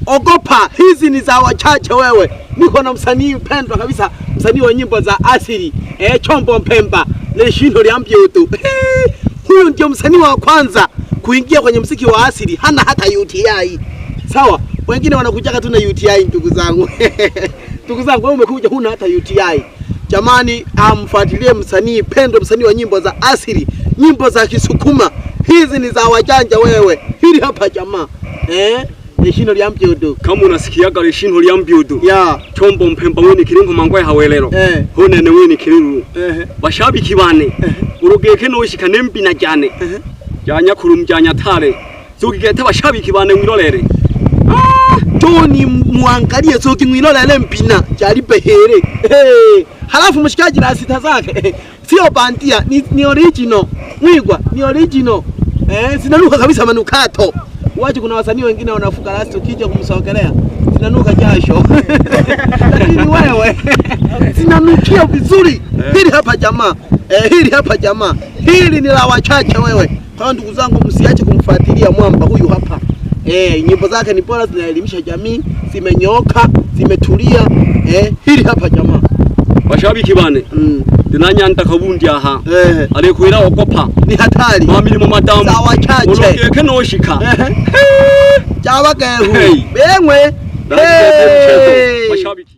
Ogopa, hizi ni za wachache wewe. Niko na msanii mpendwa kabisa, msanii wa nyimbo za asili Chombo Mpemba Leshino lya Mpyutu. Huyu ndio msanii wa kwanza kuingia kwenye muziki wa asili, hana hata UTI. Sawa, wengine wanakujaga tu na UTI ndugu zangu. Ndugu zangu, wewe umekuja huna hata UTI. Jamani, amfuatilie msanii pendwa, msanii wa nyimbo za asili, nyimbo za Kisukuma. Hizi ni za wajanja wewe. Hili hapa jamaa. Leshino lya Mpyutu. Kama unasikiaga lishinho lya mbyudu Ya. Chombo Mpemba wini kili ngoma hawelelo hunene wini kililu bashabiki bane urugeke noshika nembina jane janyakuru mjanyatale zugigete bashabiki bane mwirolere. Toni muangalie soki mwilolele mpina jalibehere. Hey. Halafu mshikaji na sita zake sio bandia, ni original. Mwigwa ni original. Zinanuka kabisa manukato. Wacha kuna wasanii wengine wanafuka rasta ukija kumsogelea zinanuka jasho. Lakini wewe zinanukia vizuri. Hili hapa jamaa. Hili hapa jamaa. Hili ni la wachache wewe. Kwa hiyo ndugu zangu msiache kumfuatilia mwamba huyu hapa. Nyimbo zake ni bora, zinaelimisha jamii, zimenyooka, zimetulia. Hili hapa jamaa. Bashabiki bane ndinanyanda kabundi aha alikwira ogopa Ni hatari. Mamilimo madamu Za wachache. urugeke noshika Chawagehu. Hey. Bengwe. Hey. Hey. Mashabiki.